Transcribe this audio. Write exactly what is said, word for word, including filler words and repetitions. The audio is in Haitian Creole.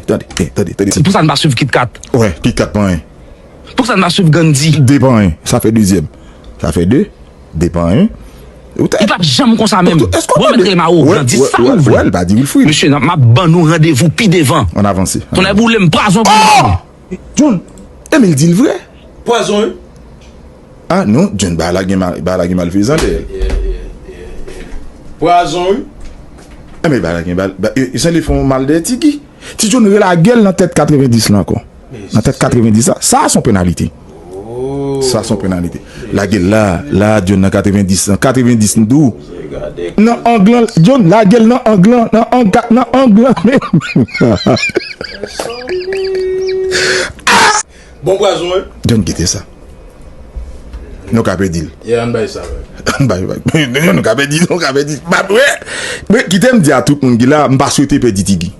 Tande, eh, tande, tande. Pou sa n pa swiv KitKat. Wè, KitKat pa anyen. Pou sa n pa swiv Gandhi. De pa anyen. Sa fè dezyèm. Sa fè de. De pa anyen. Ou te- Li p ap janm konsa menm. Eske ou Bon, tande? mèt rema ou, Wè, Gandhi, wè, sa wè, ou vle. Wè, l pa di Wilfrid. Mesye, n ap, m ap ban nou randevou pi devan. Ann avanse. Tonnè boule m, pwazon pou nou. John! Emil di l vre. Pwazon, wi. Ah non, John, bagay la gen mal, bagay la gen malfezan dèyè l. Pwazon, wi. Enben bagay la gen mal, ba- e- e- se li fè yon mal dèyè Tiki. Ti John relage l nan tèt katrevendis la ankò. Nan tèt katrevendis la, sa se yon penalite. Sa se yon penalite. Lage l la, la, John nan katrevendis la, katrevendis m di w. Nan ang lan, John, lage l nan ang lan, nan ang, nan ang lan. Bon pwazon, wi. John, kite sa. Nou ka pèdi l. Yeah, ann bay sa, wi. Bay, bay. Nou ka pèdi, nou ka pèdi. Ba, wè. Men kite m di a tout moun ki la, m pa swete pèdi Tiki.